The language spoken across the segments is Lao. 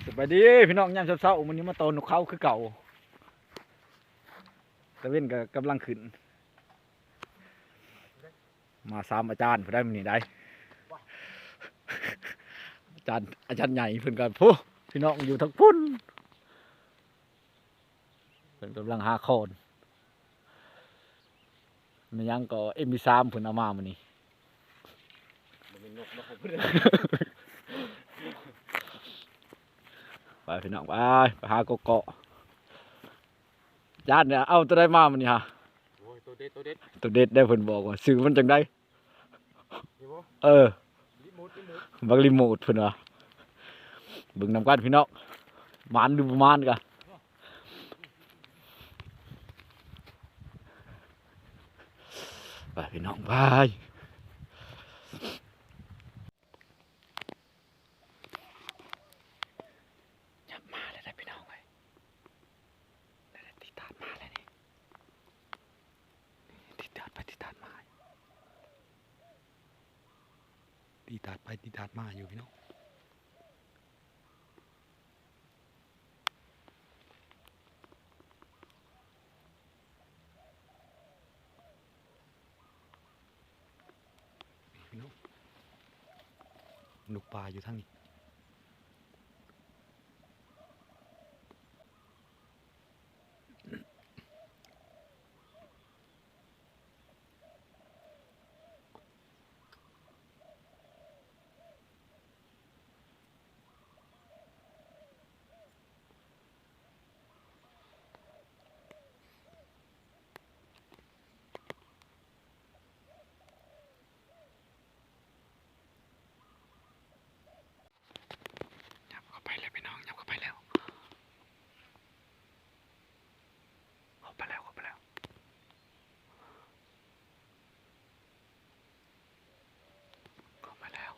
ສະບາຍດີພີ່ນ້ອງ ຍາມເຊົ້າໆ ມື້ນີ້ມາຕໍ່ນົກເຂົາຄືເກົ່າ. ຕາເວັນກໍກຳລັງຂຶ້ນ. ມາສາມອາຈານພຸ້ນໃດ໋ມື້ນີ້ໃດ໋. ອາຈານ ອາຈານໃຫຍ່ເພິ່ນກໍ ໂອ້ ພີ່ນ້ອງຢູ່ທາງພຸ້ນ. ເພິ່ນກຳລັງຫາຄອນ ແມ່ນຫຍັງກໍ ເອັມ ສາມ ເພິ່ນເອົາມາມື້ນີ້. ບໍ່ແມ່ນນົກເນາະ ຂອງເພິ່ນ. ໄປພີ່ນ້ອງ ໄປ ໄປຫາເກາະ ຈານເອົາໂຕໃດມາມື້ນີ້ຫາ? ໂອ້ຍ ໂຕເດັດ ໂຕເດັດ ໂຕເດັດໄດ໋. ເພິ່ນບອກວ່າຊື່ມັນຈັ່ງໃດ? ນີ້ບໍ່? ເອີ ຣີໂມດ ຣີໂມດ ບັກຣີໂມດເພິ່ນວ່າ. ເບິ່ງນຳກັນພີ່ນ້ອງ ໝານຫຼືບໍ່ໝານກະ ໄປພີ່ນ້ອງ ໄປ. ຫຍັບມາແລ້ວໄດ໋ພີ່ນ້ອງເອີຍ ແລ້ວໄດ້ຕິດຕາດມາແລ້ວນີ້ ຕິດຕາດໄປຕິດຕາດມາ ຕິດຕາດໄປຕິດຕາດມາຢູ່ພີ່ນ້ອງ. ນີ້ພີ່ນ້ອງ ນົກປ່າຢູ່ທາງນີ້. ຫຍັບເຂົ້າໄປແລ້ວພີ່ນ້ອງ ຫຍັບເຂົ້າໄປແລ້ວ ເຂົ້າໄປແລ້ວ ເຂົ້າໄປແລ້ວ. ເຂົ້າມາແລ້ວ.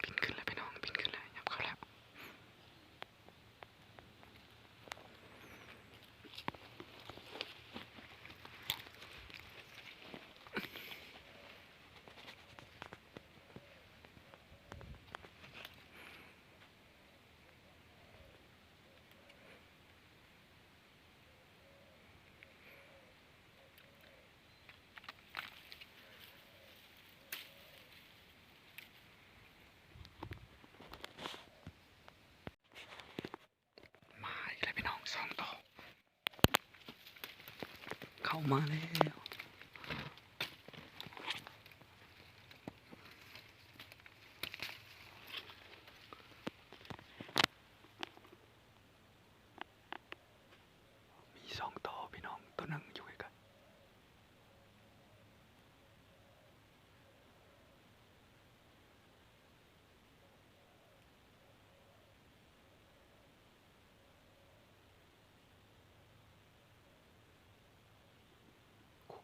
ປີນຂຶ້ນແລ້ວພີ່ນ້ອງ ປີນຂຶ້ນແລ້ວ ຫຍັບເຂົ້າແລ້ວ. ມາອີກແລ້ວພີ່ນ້ອງ ສອງໂຕ ເຂົ້າມາແລ້ວ. ມີສອງໂຕພີ່ນ້ອງ ໂຕໜຶ່ງຢູ່ໃກ້ໆ. ໂອ້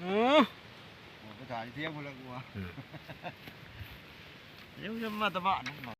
ເອີ ໄປຖ່າຍເທີ່ຍງພຸ້ນລະ ກູວ່າ ອືມ ເອີ ມາແຕ່ບ້ານ.